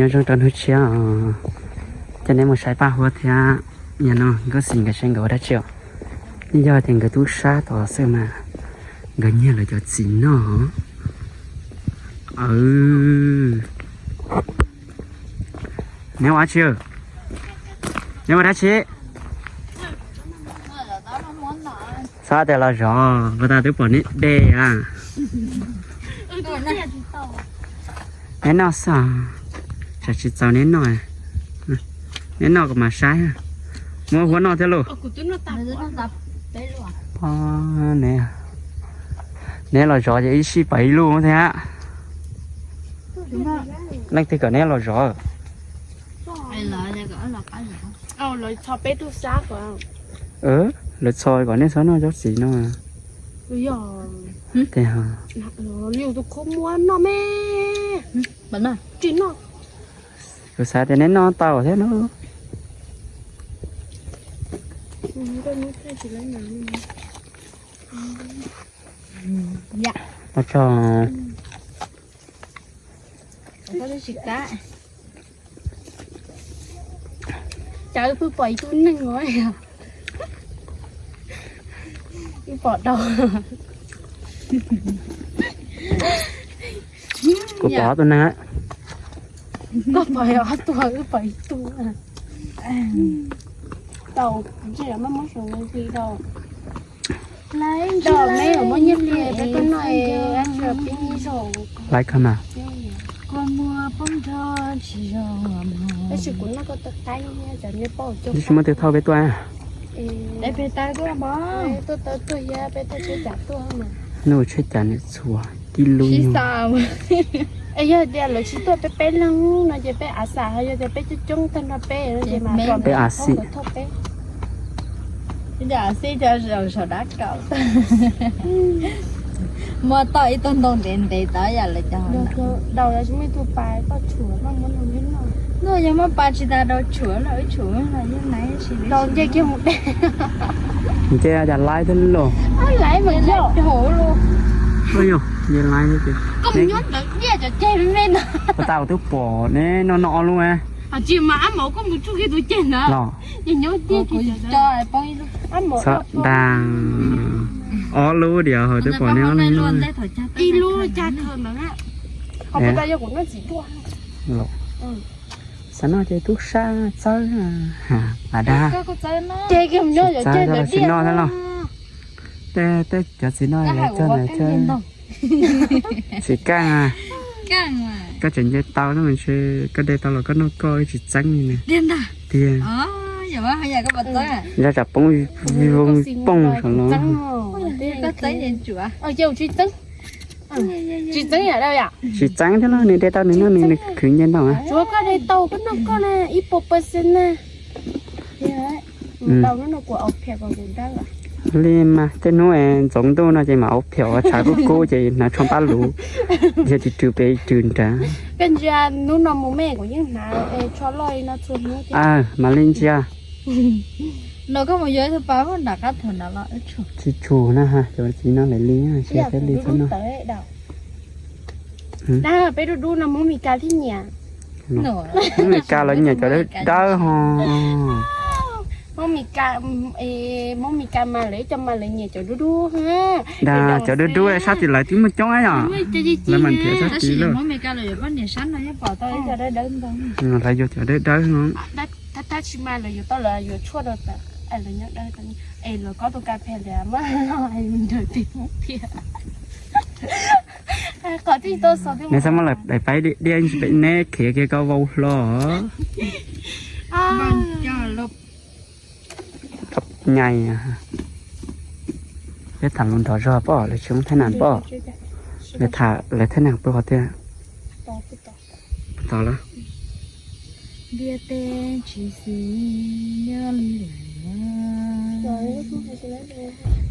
Nyob zoo rau hnub tshiab os, coj neb mus saib Paj Huab thiab Yaj Noj Nkauj Xis nkawd seb nkawd ua dab tsi os. Yeej yog tias nkawd tub sab tod xwb mas nkawd nyiag lawv cov txiv noj. Neb ua dab tsi? Neb ua dab tsi? Txhob tias los zov, puas tas twb pom neb de a. Neb noj xwb, tsam tsis txaus neb noj. Neb noj kuv mam saib. Muab Huab noj thiab lauj. Neb los zov ces ib sij pom ib lub thiab. Leej twg kom neb los zov? Lawv txhob peb tug sab ko. Lawv txhob kom neb txhob noj cov txiv no. Yog, tus kho muab noj me. Tsis noj. Kuv xav tias neb noj tau thiab no. Ua tsaug. Cas wb pheej pom ib tug neeg os, wb pom dau. Kuv pom ob tug neeg. Koj pom ob tug, wb pom ib tug. Tau, ntshe maj muab saum nqi dau. Dau me muab nyiaj hli peb koj noj es peb nyiaj zaum. Laiv koj mas. Tab sis kuv noj koj tau qaib, cov nyiaj paub. Tsis muaj twg thauj peb tuaj. Peb pem tas tuaj, tuaj tau tuaj thiab peb thauj tsheb cas tuaj mas. Nuj tsheb cas niam txhua tib lub nyuag. Es yog tias lawv tsis tuaj peb peb leeg no ces peb av xas, ho yog tias peb coob coob tag nrho peb no ces mas peb av xis. Peb av xis cov zaum saum dab kaum. Muab toj ib tug ntoo ntev ntev tod yam lawv cov. Dau los tsis muaj ib tug pas toj tshuam, muab noj. Ntuj, yog muab pas tsis tas dau tshuam los wb tshuam los yeej naiv tsis dau nce kiag mus dej. Nce cas laib thiab lauj. Laib mas yog. Nce laib thiab ces. Koj mus nyob ntawd nyiaj cov ceg me me ntawd. Ua tas kuv twb pom neb noj noj ob lub. Tsis mas ab mauv koj mus tsuj kiag tus ceg ntawd los. Nyob nyob kiag. Txhob dag. Ob lub diam ho twb pom neb ob lub. Ib lub cag khaws ntawd. Xav noj ces tub sab txawb mas dag. Tsis txawb los tsis noj thiab los. Tej cov txiv no lawv cog ntawd tsis kaj. Koj tseem nce tau no ntshe koj de tau los koj noj koj, tsis txeeb li na. Tiag. Zaj tsam poob, poob saum no. Tsis txeeb thiab no, nws de tau nws noj nws, nws khwv nce ntau. Tsuav koj de tau koj noj koj na, ib puas percent na. Li mas tej hnub ntxoov ntuj no ces mam au phiam ua tshav kub kub ces hnav tsho pab luv, yog tis rws pes rws nrad. Koj ntsia hnub no mus me kuv yeej hnav tsho loj li no txhua hnub. Mam li ntsia. No koj mus yuav ib tug pas nram qab thaum nrad los. Tsis tshua na, cov txiv no lawv li, tsis peb li txhob noj. Peb dub dub no Hmoob Mes Kas thiaj nyiam. Hmoob Mes Kas lawv nyiam cov dawb dawb ho. Hmoob Mes Kas, Hmoob Mes Kas mas lawv ib co mas lawv nyiam cov dub dub. Dag, cov dub dub sab tim lawv twb muaj coob yom. Lawv mas nrhiav sab tim lawm. Lawv yuav cov dawb dawb no. Tab sis mas lawv yuav tau lawv yuav tshuaj rau, lawv nyob dawb, es lawv kob tus kas phes ntawd mas nrog peb thiab. Neb txhob muab lawv daim paib diaj diaj ntsis pem neb khiav kiag koj vau hlo. Nyai, peb tham lus nrov zog pom lawv tsis muaj thaij nam pom. Lawv tham lawv thaij nam pw qhov twg? Tos lawm. Ntiaj teb tsis xis nyob li lawm,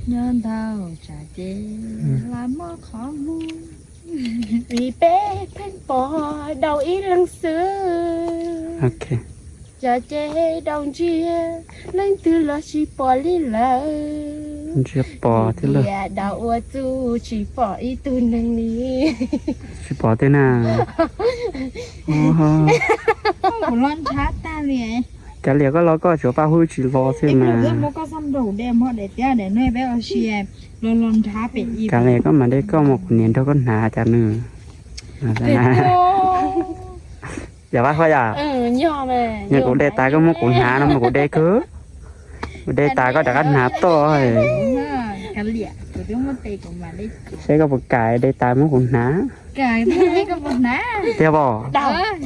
nyob ntau tsav ces lam muaj qhov muag. Vim peb pheej pom dau ib leeg xwb, cov ces dau ntsiag, leej twg los tsis pom li lawm. Ntsia pom thiab lawm. Dau ua txuj tsis pom ib tug neeg li. Tsis pom tej na. Kuv los nrhav tag li. Kav liam koj los koj tsuas paj hub tsis los xwb mas. Kav liam koj mam de koj mus kuv niam nrog koj hnav cas nws. Yog Paj Huab yom? Yog kuv de tas koj muab kuv hnav no mas kuv de kawg. Kuv de tas koj rov qab hnav toj. Saib koj puas kam de tas muab kuv hnav. Tiag pom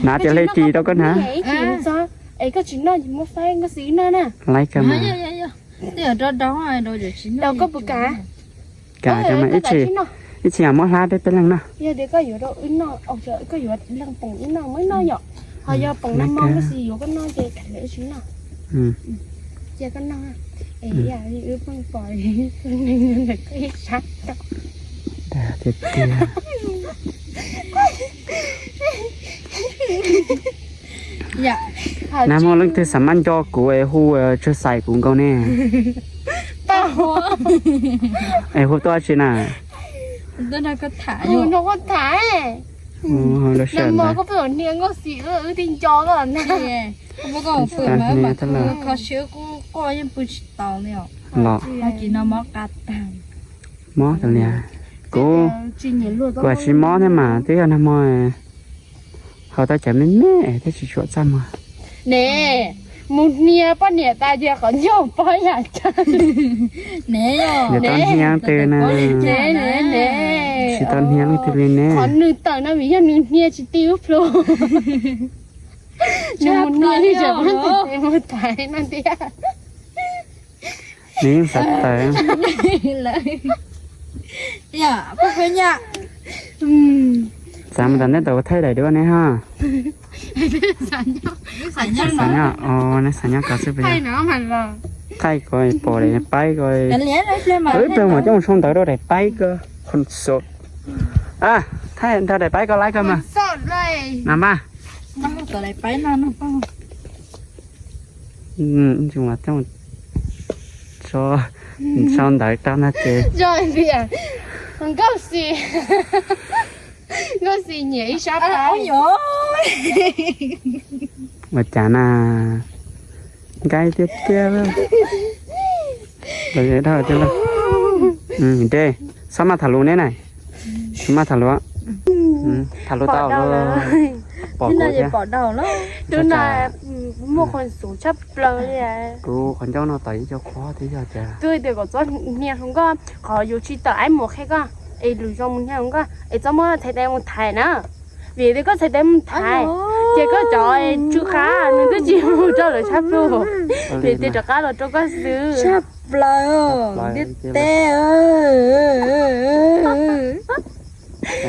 hnav tias hle ris rau koj hnav. Laib kawg mas. Kam mas ib txhia muab hlab peb peb leeg no. Yog tias koj yuav rau wb noj, koj yuav leej poom wb noj muab wb noj yom. Ho yog poom nag hmo koj xav yuav koj noj ces kam lawv wb tsis noj. Cia koj noj. Es wb pheej pom ntawm koj ib sab. Nag hmo leej twg xav maj nco kuv es hu tsawg xais kuv nkaus ne. Es hu tuaj tsi na? Los, mob tas li. Kuv, kuv tsis mob thiab mas twb yog nag hmo haus tau cov me me thiab tsis tshua txaj muag. Ne, mus hnia poj niam tas ces qhov ncauj pob yam cas. Niam tau hnia leej twg na? Tsis tau hnia leej twg li ne. Qhov nws tawm no vim yog nws hnia tsis ti ub plhu. Nws mus hnia li tseem muab tus tes mus thaiv no thiab. Nws yeej xav tawm. Xav mus tom ntej tau thaij daim duab ne ho. Xav nyob, neb xav nyob ko xwb puas yog? Thaij ko pom daim paib ko. Ib pliag mam coj mus sau ntawv rau daim paib ko. Thaij nrog daim paib ko laib ko mas. Mas mas. Sau ntawv rau no ces. Nkauj Xis, Nkauj Xis nyiam ib sab paib. Ua cas na, nqaij tiag tiag. Dej, txhob maj tham lus ne na. Tsis maj tham lus. Tham lus tau los pom kuv thiab. Muaj qhov xum tshaj plaws li. Kuv qhov ncauj no tom ib co qhuav twb yog tias twb tias kom txhob hnia hluas nkauj, qhov yus tsis tawm aib mus qhia koj es lwm zaus mus hnia hluas nkauj es txhob muab txhais tes mus thaiv na. Vim tias koj txhais tes mus thaiv ces koj cov tsw qab nws twb tsis mus rau lawv tshaj plhuav. Vim tias rov qab los rau koj xwb. Tshaj plaws tiag tiag.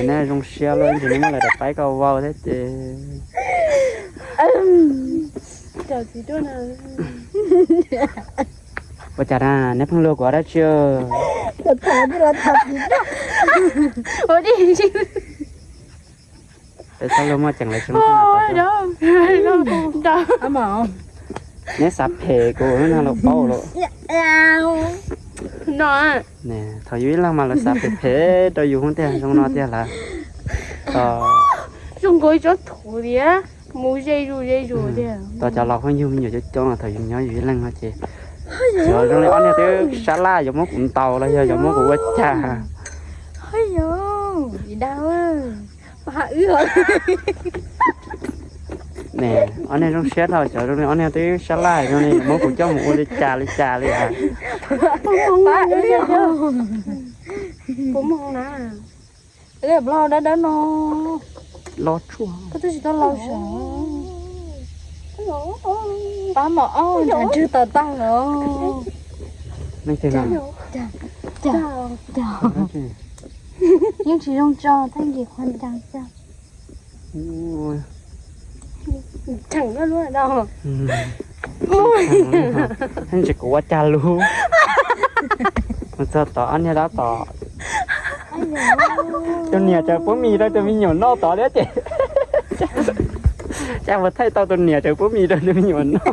Nej zoo siab luaj, ib ntsis neb muab lawv daim paib ko vau thiab ces. Ua cas na, neb pheej luag kuv dab tsi? Peb txhob luag muaj ceem lawv tsis muaj. Neb xav phem kuv no los paub lawm. Thaum yus ib leeg mas lawv xav phem phem rau yus hub tiag zoo no tiag lawm. Zoo nkaus ib tsob thuv thiab, mus ze zus ze zus tiag. Tos cov laus pheej yug me nyuam coob coob no, thaum yus nyob yus ib leeg no ces xyov zoo li ob niag twb sab laj yuav muab kuv ntaus los yog yuav muab kuv ua cas. Ne, ob niag zoo siab dhau, xyov zoo li ob niag twb sab laj zoo li yuav muab kuv coj mus ua li cas li cas li. Puas muaj hoob na? Dab dab no. Los tsuag. Koj twb tsis tau laus sav. Pab mom ob nrag ntswg tau tag los. Leej twg no? Yeej tsis zoo tso thaij nkim qhov ncas cas. Tsis kuv ua cas lub. Mus txog tod ob niag dab tom. Tus niam tseem pub mis rau tus me nyuam noj tod thiab ces. Cas mus thaij tau tus niam tseem pub mis rau tus me nyuam noj.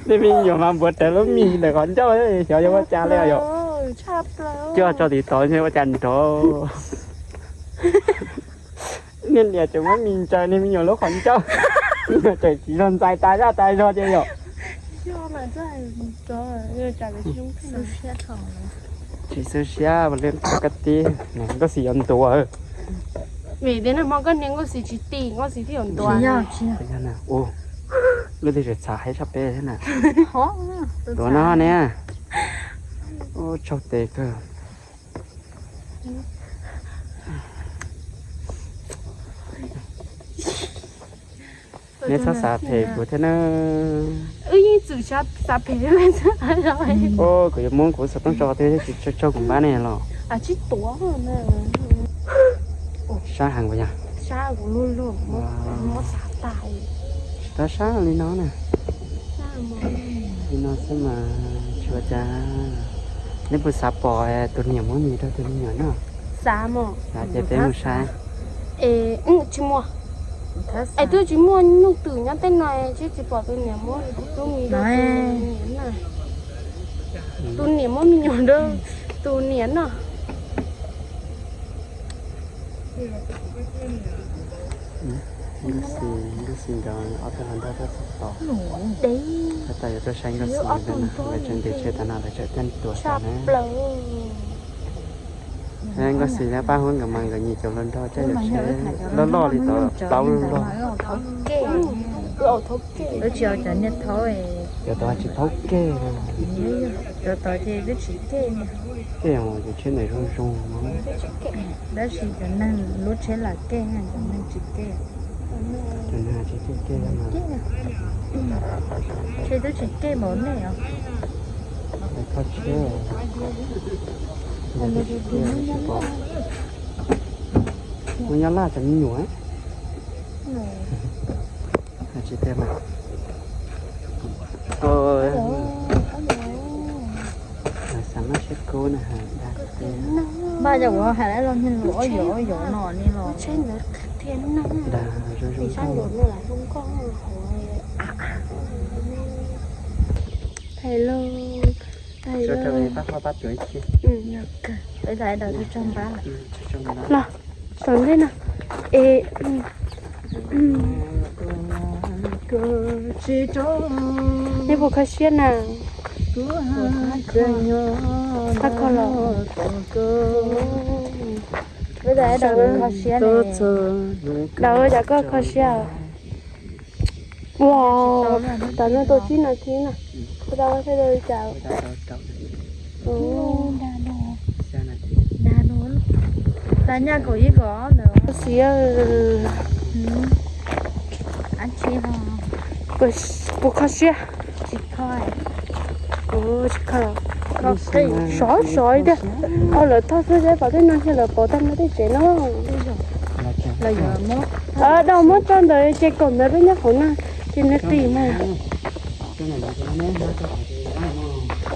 Tus me nyuam mas npuav rawv lub mis ntawm qhov ncauj xyov yuav ua cas li yom. Coj tso tim tod ua cas nrov. Niag niam tseem muab mis ntsaws niag me nyuam lub qhov ncauj, me nyuam tseem tsis zog ntxais tas zaj tas zog ces yom. Tsis xub siab li koj tib, Nkauj Xis yuav ntuav. Vim tias nag hmo koj niam Nkauj Xis tsis tim Nkauj Xis thiaj yuav ntuav. Lub twg txhav heev tshaj peb thiab na. Ntuav no ne. Ub, tsaug tes kawg. Neb txhob xav phem kuv thiab na. Wb yeej txwm xav phem. Ub, kuv yuav muab kuv xov tooj tso twg tsis tsaug kuv npab ne los. Sab heev ua yog. Tsis tab sab li no na. Li no xwb mas tsis ua cas. Neb puas xav pom tus niam muab mis rau tus me nyuam noj? Xav ces peb mus saib. Tsis muaj. Es twb tsis muaj nyuj twm nyob tej no, tsis tsis pom tus niam muab lub mis rau tus niam noj. Tus niam muab me nyuam rau tus niam noj. Nkauj Xis, Nkauj Xis nkawd ob tug hluas nraug tuaj txog tod. Deb. Tab tom yuav tuaj saib Nkauj Xis nkawd na, lawv tseem ntes tsheb tas no lawv tseem tuaj tuaj tod na. Nkauj Xis thiab Paj Huab nkawd mas nkawd nyiam cov hluas nraug coj yuav tsheb loj loj li tod, plaub loj. Cov tod tsis thaub kej. Cov tod ces twb tsis kej. Kej, cov tsheb ntawd zoo zoo no. Tab sis cov neeg lub tsheb lam kej, cov neeg tsis kej. Cov neeg tsis kej kej no. Tsheb twb tsis kej npaum nej os. Kho tsheb. Mus nyob laj cov me nyuam. Tsis tiag mas. Xav maj tsheb kub na ha. Npaj cov uas hais los niag lus ob yom ob yom no ni los. Dag zoo zoo. Hello. Los, tom ntej no. Es, neb puas kho siab na? Kho los. Kho siab. Daud, cas koj kho siab? Ua, tam no tau tsib nas this na. Kuv tau thaij li cas? Tag nyaj kaum ib kaum ob ntawd. Xis, puas kho siab? Tsis kho los. Sov sov tiag. Lawv thauj xwb, pom tej no ces lawv pov tag nrho tej tsev no. Dau muab tso ntawd ces kaum ntawd peb nyob hauv na, ces nws qis mus.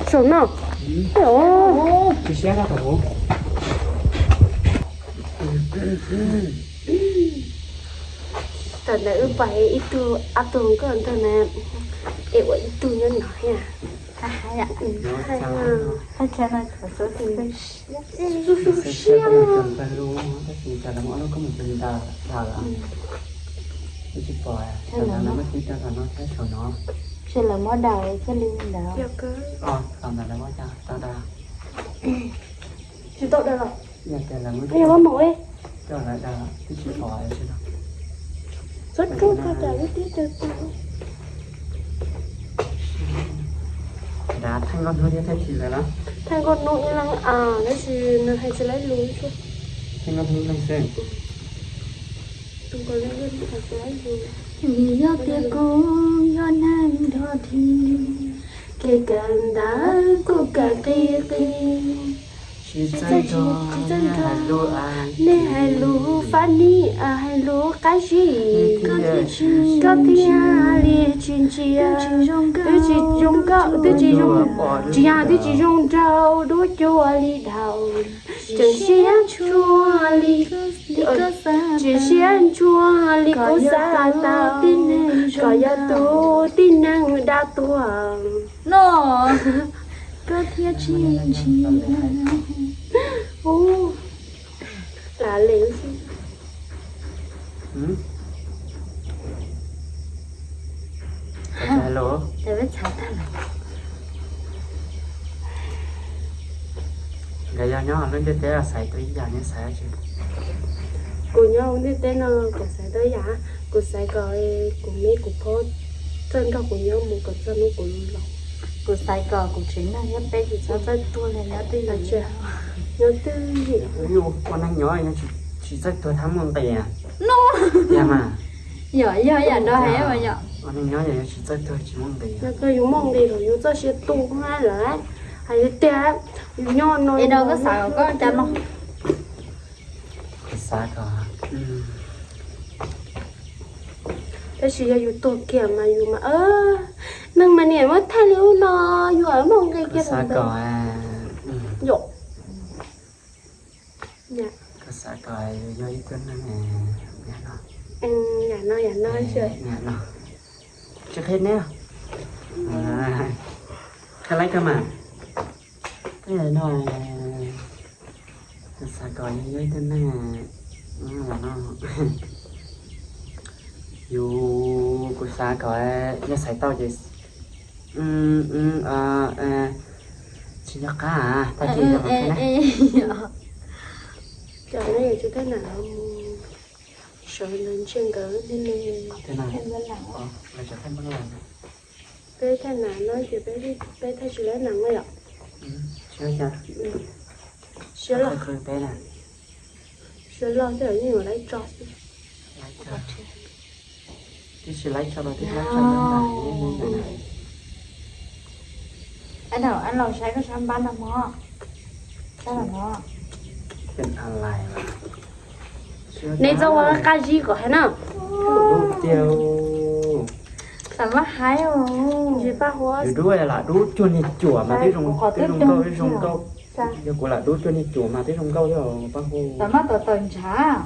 Saum no. Tam ntawd wb pom ib tug ob tug nkauj ntawd na, es ua ib tug nyob no thiab. Xu siab. Tsis pom, lawv muab daus thiaj li ntawd. Tsis tau daus los? Yog muab mus, txhob rub koj tas lub tib tawg tag. Thaij nkauj hnub thiab thaij tsis lawm los? Thaij nkauj hnub ib leeg, tab sis nws hais tsis laib lus. Thaij nkauj hnub ib leeg xwb. Vim yog tias kuv yog neeg nrog thiv, kev kawm ntawv kuj kawm qis qis. Tsis txawj nrog, tsis txawj nrog, nej hais lus fab ni, hais lus qab zib, koj thiaj li tsis ntsia. Twb tsis zoo nkauj, twb tsis zoo, tsis yog twb tsis zoo nraug dub cua li dhau. Tseem siab ntshua li, tseem siab ntshua li kuv xav tau, kom yog tus tib neeg dab tuag no. Koj thiaj tsis ntshis. Ub, lam lem xwb. Nkawd yog nyob lub ntiaj teb xaiv tau ib yam, neb xaiv tsis? Kuv nyob lub ntiaj teb no kuv xaiv tau ib yam, kuv xaiv kom kuv me kuv phob txawj nrog kuv nyob mus kom txog hnub kuv laus. Kuv xaiv kom kuv tsev neeg thiab peb tsis txhob txawj tuag li nyob twj ywm. Nyob twj ywm. Ua neeg nyob yog tsis txawj tuag thiaj muaj nqis. Yog mas. Yog, yog yam no heev mas yom. Ua neeg nyob yog tsis txawj tuag tsis muaj nqis. Yog tuag yus muaj nqis los yus txoj sia tu lawm. Hais tias yus nyob no. Es no koj xav kom koj cas no? Kuv xav kom, tab sis yog yus tuag kiag mas yus mas, neeg mas niam muab thaij li ub no, yus muaj nqis kiag. Kuv xav kom, yom. Kuv xav kom yus yog ib tug neeg, yam no, yam no, yam no. Tsis qhia neb. Qhia laib kawg mas. Yam no, kuv xav kom yus yog ib tug neeg, yam no. Yus, kuv xav kom yog xaiv tau ces tsis nco qab tag kis. Cov no yog tsis thaj nam los mus sawv ntawd ntshe nkawd ne. Peb thaj nam no ces peb thaj tsis laib nam no yom. Siab los, siab los tej zaum yeej yuav laib tso xwb. Tib si laib tso los tib laib tso. Ab laus saib koj sab npab no mog. Sab no. Neb txhob ua qab zib kom hais na. Tam mab haib. Yus dub lam dub cuag niag cuam mas twb zoo nkauj, zoo nkauj. Yog kuv lam dub cuag niag cuam mas twb zoo nkauj thiab Paj Huab. Tam mab tom tawm ntshav.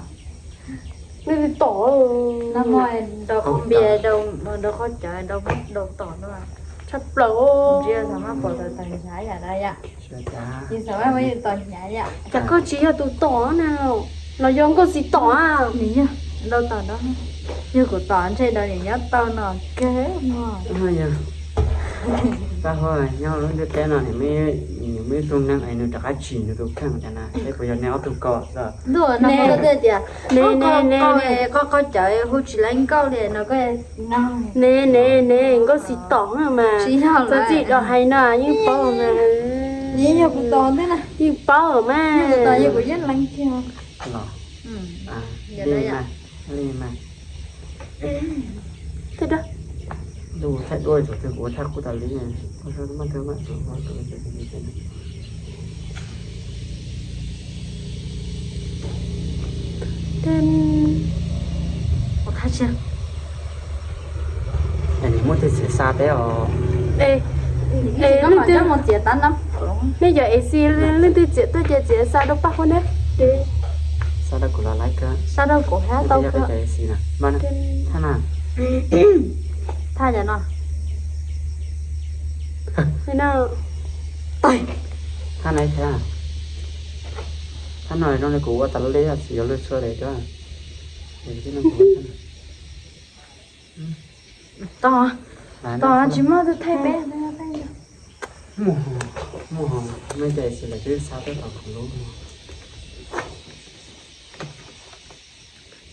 Nws tom no, nrau qhov npias, nrau qhov cawv, nrau tom no. Tshaj plaws. Ntsia tam mab pom tom tawm ntshav yam no yom. Yus tam mab muab yus tom hnyav yom. Cas koj tsis yog tus tom na, los yog Nkauj Xis tom a? Nws yog nrau tom no. Yog kuv tom ntshe nrau nim nyob tau no kawg mog. Paj Huab, nyob lub ntiaj teb no nws muaj ib tug neeg es nws rov qab tsim nws tus kheej cas na, es puas yog neb ob tug ko xwb? Ntuj, no koj tias, neb, neb, neb, koj, koj cawv hu tsis laib nkauj li no koj. Ne, ne, ne, Nkauj Xis tom mas. Tsis yog, txhob txwm los hais no yeej paub mas. Yeej yog kuv tom ntej na. Yeej paub mas. Yog kuv tom, yog kuv yeej lees kiag. Li mas, li mas. Thaij duab. Thaij duab, thaum twg kuv ua thaij qub tas li. Ua qhab tsia. Nws muaj twg txiav xa peb os? Es, es, nej cov es xi leej twg txiav tuaj ces txiav xa rau Paj Huab na. Xa rau kuv los laib kawg. Xa rau kuv hab tau kawg. Thaj na. Thaj yam no. Thaj na, thaj. Thaj no zoo li kuv ua tas li, tsis yuav lwj txhua li. Tos, tos tsis muaj tus thaij peb. Muaj, muaj, nej cov es xi lawv twb xa peb tom kuv lub.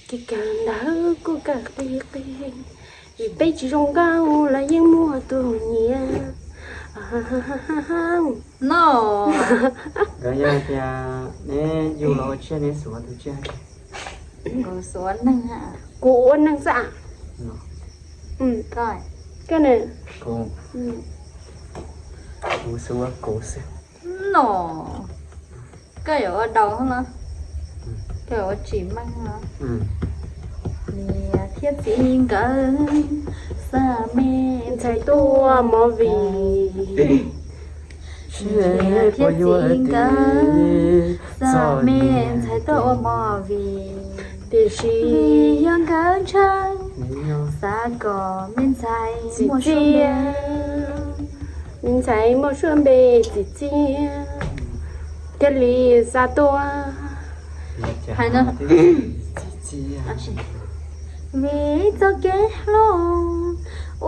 Kev kawm ntawv kuj kawm qis qis, vim peb tsis zoo nkauj los yeej muaj tus nyiam. No, nkawd yog tias neb yug los ua tsiaj neb xuav tus tsiaj? Kuv xuav neeg. Kuv ua neeg xwb. Koj ne? Kuv, kuv xuav kuv xwb. No, koj yuav ua daus los? Koj yuav ua tsim meej los? Niam thiab txiv nkawd xa me ntxhais tuaj ua movie. Niam thiab txiv nkawd xa me ntxhais tuaj ua movie. Tiam sis yog nkawd ntshaw, xav kom me ntxhais muaj txiv txiaj. Me ntxhais muaj suab npe Txiv Txiaj, thiaj li xa tuaj. Hais no. Vim txoj kev hlob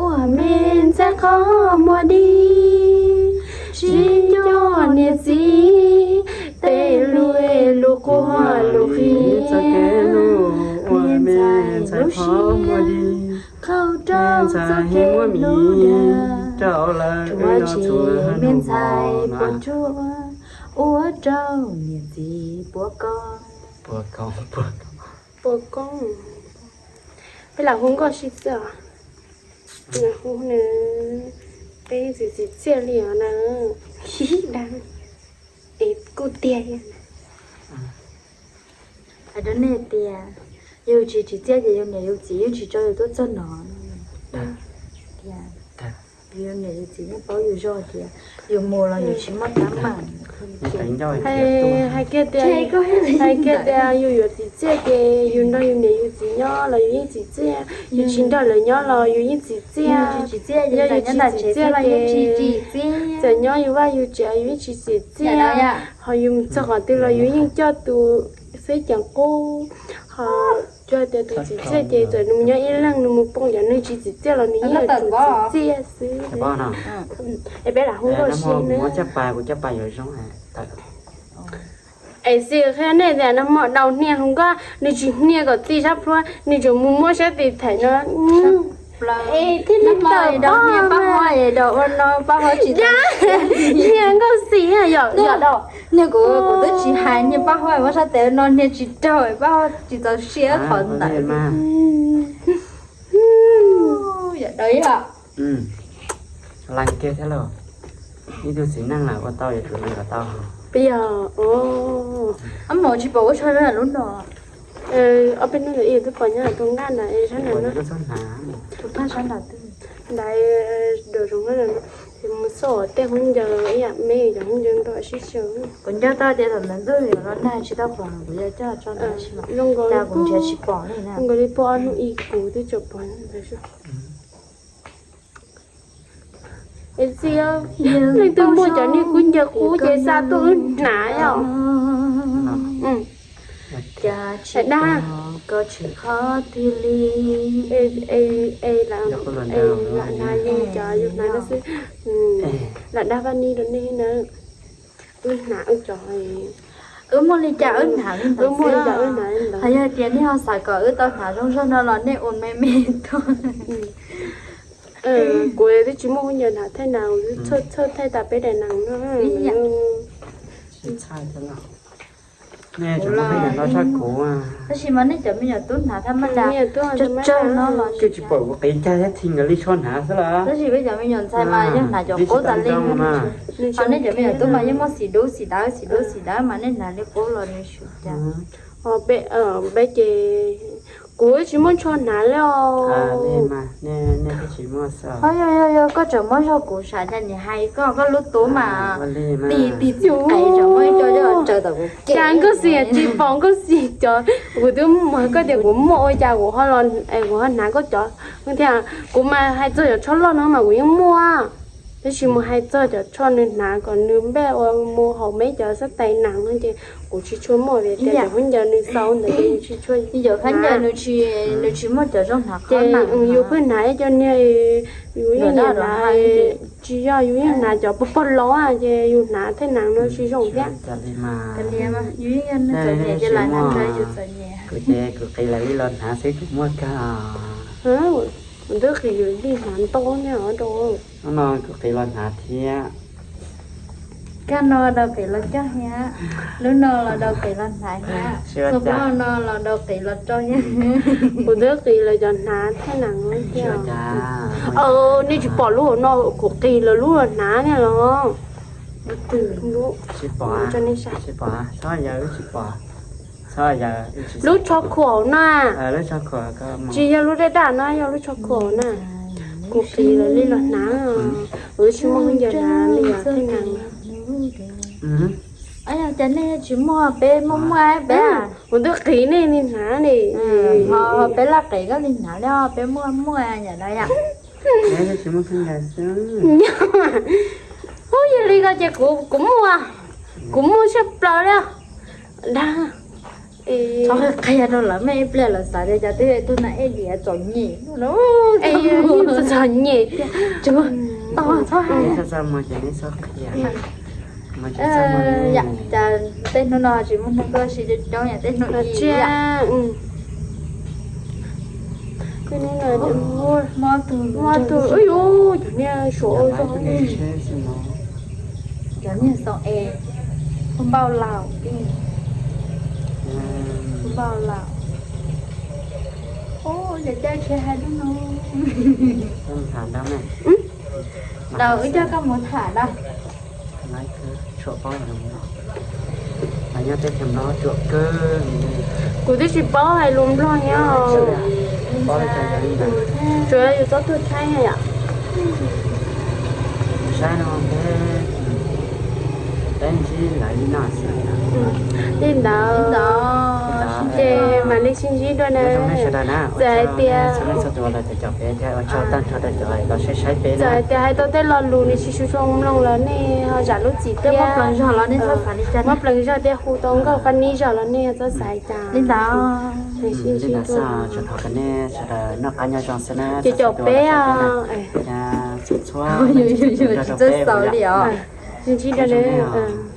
uas me ntxhais qhov muag dig, tsis nco niam txiv tej lus lus quaj lus qhia. Txoj kev hlob uas me ntxhais qhov muag dig, qhau rau txoj kev hlub dag, rau lawv tsuas me ntxhais puas tsuaj, ua rau niam txiv puas koob. Puas koob, puas koob. Peb lam hu nkauj si xwb os. Hu nws, peb txiv txiv txiaj li os na. Dag, es kuj tiag. Hais rau nej tias, yus tsis txiv txiaj ces yus niam yus txiv yeej tsis tso yus tuaj txog no. Tias yus niam yus txiv yeej paub yus zog tias yus mus los yus tsis muaj teeb meem. Hais kiag tias, hais kiag tias yus yuav txiv txiaj ces yus nrog yus niam yus txiv nyob los yus yeej txiv txiaj, yus tsis nrog lawv nyob los yus yeej txiv txiaj. Yog yus tsis txiv txiaj ces txawm nyob yus vaj yus tsev yus yeej tsis txiv txiaj. Ho yus mus txog qhov twg los yus yeej coj tus xwb ceev qub. Ho yog tias tus txiv txiaj ces txawm nws mus nyob ib leeg nws mus poob cov neeg tsis txiv txiaj los nws yeej yog tus txiv txiaj xwb. Es peb lam hu nkauj si na. Es xij qhia nej tias nag hmo daus hnia hluas nkauj nws tsis hnia kom txi sab plhuav, nws tsuas mus muab sab tis thaim no. Es thiaj li tawm pob, hnia nkauj xim yom, yom daus. Niag kuv, kuv twb tsis hais niag paj huab muab sab tes no niag tsis raug paj huab tsis txaus siab qhov ntawd. Yom daus ib hom. Lees kiag thiab lauj. Ib tug txiv neej lawm ua tau yuav tsum lees kom tau. Peb yog, ob mus tsis pom ua tshaj lub no. Ob peb hnub ntawd twb pom nyob tus nqaj ntawd sab ntawd no. Tus phaj sab nram twg? Ntawd dua zoov no, mus xauj tej hoob ncaws ib yam me cov hoob ncaws nto sib xyaw. Kuv nco tau tias thaum ntawd ntuj yuav los nag tsis tau pom kuv yog coj tso ntawd, cas kuv nrhiav tsis pom li na. Nkaus li pom ob hnub ib kuv twb tsuas pom ntawd xwb. Es txiv, leej twg muaj cov niag kub ncaws qub ces xa tuaj wb hnav yom. Cas tsis dag, koj tsis qhov twg li. Es lam hnav li cov yus hnav xwb. Lam dag vaj ni rau nej na. Wb hnav wb cov. Wb muaj li cas wb hnav li ntawd xwb. Ho yog tias nej ho xav kom wb tau hnav zoo zog no los nej ua me me tuaj. Kuv twb tsis muaj kub ncaws hnav thaij nas, txhawj thaij tas peb daim nas no. Tab sis mas nej cov me nyuam tub hnav thaj maj tas, tsawg no los tsis pom kuv qiv cag thiab thi nkawd li tsho hnav xwb los. Tab sis peb cov me nyuam ntxhais mas yog hnav cov qub tas li. Ho nej cov me nyuam tub mas yeej muaj xim dub xim dawb xim dub xim dawb mas nej hnav li qub los nws swm cas. Peb ces kuv tsis muaj tsho hnav li os. Yog yog yog, koj tseem muab zog kuv sav cas nim hais koj, koj lub tub mas ti ti txim qe tseem muaj ib co coj tsaws tom kuv. Cas nkauj xim tsis pom nkauj xim cov, kuv twb muaj koj tias kuv muaj ua cas kuv ho los, kuv ho hnav koj cov thiab. Kuv mas hais txog cov tsho loj no mas kuv yeej muaj, tab sis mus hais txog cov tsho nws hnav kom nws npej ua mus haum me cov xab tais nas no ces kuv tsis tshua muaj vim tias cov khaub ncaws nws xau ntawd ces yus tsis tshua. Yus khaub ncaws nws tsis muaj cov zoo hnav qhov nas, yus pheej hnav ib co niag, yus yeej nyiam hnav, tsis yog yus yeej hnav cov pog pog laus ces yus hnav thaij nas no tsis zoo thiab. Kuv ces kuv qiv lawv li los hnav xwb kuv muaj kawg. Kuv twb qiv lawv li hnav ntau thiab os. Hnub no kuv qiv los hnav thiab. Kag no daus qiv los coj thiab, lub no los daus qiv los hnav thiab, xub plaub no los daus qiv los rau thiab. Kuv twb qiv lawv cov hnav thaij nas thiab. Nej tsis pom lub hauv no kuv qiv lawv lub los hnav thiab los. Tsis pom, tsis pom, txhob yawg, tsis pom. Lub tsho khuam hauv no, tsis yog lub daj daj no, yog lub tsho khuam hauv na. Kuv qiv lawv li los hnav, kuv tsis muaj khaub ncaws hnav li os thaij nas. Cas nej tsis muaj, peb muaj muaj peb. Kuv twb qiv nej li hnav li. Ho peb laj qiv koj li hnav li, peb muaj muaj yam no yom. Tsis muaj khaub ncaws xwb. Li ko ces kuv kuv muaj, kuv muaj siab plaws li. Dag, txhob qhia rau lawv, mej ib pliag lawv xav tias cas twb tus na ej diav txom nyem no. Txom nyem tiag. Txhob hais. Cas tej hnub no tsis muaj neeg tuaj si coob coob yam tej hnub ib yam. Mob tus, mob tus, ub yuv, cov niag suav zog. Cov niag xoo es, hu npau laus, hu npau laus. Ub, cov caij tsheb hais lub no. Daus, wb coj koj mus tham daus. Kuv twb tsis paub hais lus Nplog nyob. Tsuas yog yus txhob tuag thaib yom. Li ntawd ces mam li sib ntsib dua na. Txawm hais tias, txawm hais tias hais tau tej lo lus nws tsis tshua zoo mloog los nej ho zam lub txim thiab. Muab pleev zog thiab hu tau nkauj Fab Nij zog los nej txhob xav li cas. Li ntawd, sib ntsib dua. Ces caum peb, txhua txhua, sib ntsib dua na.